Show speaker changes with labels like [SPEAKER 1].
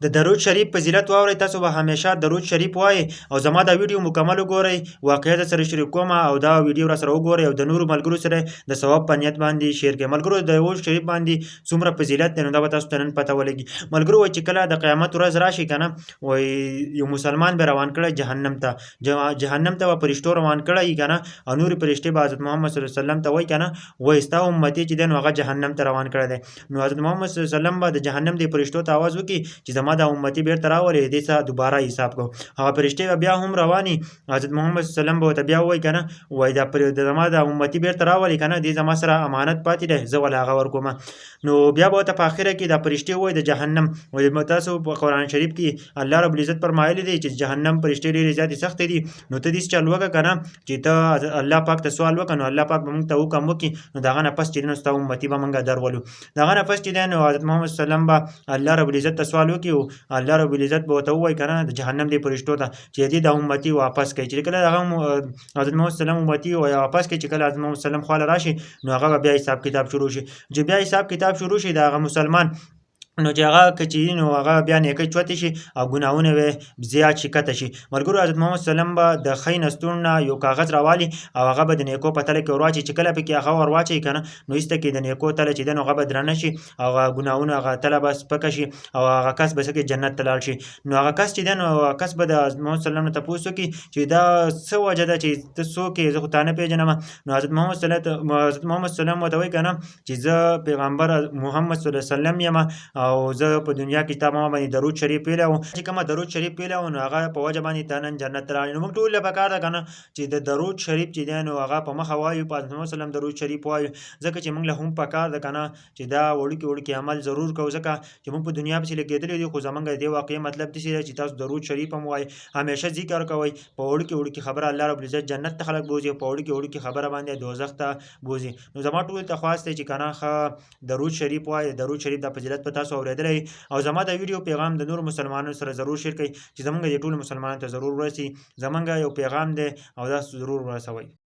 [SPEAKER 1] د درود شریف فضیلت واورئ. تاسو به همیشه درود شریف وایئ او زما دا ویډیو مکمل وګورئ. واقعه در سره شریک کوم او دا ویډیو را سره وګورئ او د نورو ملګرو سره د ثواب په نیت باندې شیر کړئ. ملګرو، د درود شریف باندې څومره فضیلت دی، نو دا به تاسو ته نن پته ولګي. ملګرو، وایي چې کله د قیامت ورځ راشي کنه، وایي یو مسلمان به روان کړی جهنم ته. جهنم ته به فرشتو روان کړی کنه، او نورې فرشتې به حضرت محمد صلی الله علیه وسلم ته وایي کنه، وایي ستا امتي چې دی نو هغه جهنم ته روان کړی دی. نو حضرت محمد صلی الله علیه وسلم به د جهنم د فرشتو ته आवाज وکړي چې زما دا امتی بیرته راولي، دې څخه دوباره حساب کو. هغه فرشتې به بیا هم رواني، حضرت محمد صلی الله علیه وسلم به ورته بیا وایي کنه، وایي دا پر زما دا امتی بیرته راولي کنه، دې زما سره امانت پاتې دی، زه ولا هغه ورکوم. نو بیا به ورته په اخره کې دا فرشتې وایي د جهنم، وایي تاسو په قرآن شریف کې الله رب العزت فرمایلی دی چې جهنم فرشتې ډېرې زیاتې سختې دي، نو ته دې چل وکړه کنه چې ته الله پاک ته سوال وکړه، نو الله پاک به موږ ته حکم وکړي، نو د هغه نه پس چې دی نو ستا امتي به موږ درولو. د هغه نه پس چې دی نو حضرت محمد صلی الله علیه وسلم به الله رب العزت ته سوال وکړي او الله رب العزت به ورته ووایي که نه د جهنم دې فرشتو ته چې دې دا امتي واپس کړي. چې کله هغه حضرت محمد صلی الله علیه وسلم امتي واپس کړي، چې کله حضرت محمد صلی الله علیه وسلم خواله راشي، نو هغه به بیا حساب کتاب شروع شي. چې بیا حساب کتاب شروع شي د هغه مسلمان، نو چې هغه که چې نو هغه بیا نیکۍ چوتې شي او ګناهونه به زیات شي، کته شي. ملګرو، حضرت محمد صلی الله علیه وسلم به د ښۍ نستوڼ نه یو کاغذ راوالي او هغه به د نیکو په تله کې ورواچوي. چې کله پکې هغه ورواچوي که نه، نو ایسته کې د نیکو تله چې ده نو هغه به درنه شي او هغه ګناهونه هغه تله به سپکه شي او هغه کس به څه کې جنت ته لاړ شي. نو هغه کس چې ده نو هغه کس به د حضرت محمد صلی الله علیه وسلم نه تپوس وکړي چې دا څه وجه ده چې ته څوک یې، زه خو تا نه پېژنم. نو حضرت محمد صلی الله علیه وسلم ورته وایي که نه چې زه پیغمبر محمد صلی الله علیه وسلم یم او زه په دنیا کې تا ما باندې درود شریف ویلی و، چې کومه درود شریف ویلی و نو هغه په وجه باندې تا نن جنت ته راغلی. نو موږ ټول له پکار ده که نه چې د درود شریف چې دی نو هغه په مخه وایو، په حضرت محمد صلی الله علیه وسلم درود شریف وایو، ځکه چې موږ له هم پکار ده که نه چې دا وړوکي وړوکي عمل ضرور کوو، ځکه چې موږ په دنیا پسې لګېدلي دي. خو زمونږ د دې واقعي مطلب داسې دی چې تاسو درود شریف هم وایئ، همیشه ذکر کوئ. په وړوکي وړوکي خبره الله رب العزت جنت ته خلک بوځي او په وړوکي وړوکي خبره باندې دوزخ ته بوځي. نو زما ټول ته خواست دی چې کنه ښه درود شریف وایي. درود شریف د فضیلت په تاسو اورېدلی او زما د ویډیو پیغام د نورو مسلمانانو سره ضرور شیر کړئ چې زمونږ د ټولو مسلمانانو ته ضرور ورسي. زمونږ یو پیغام دی او دا ضرور ورسوئ.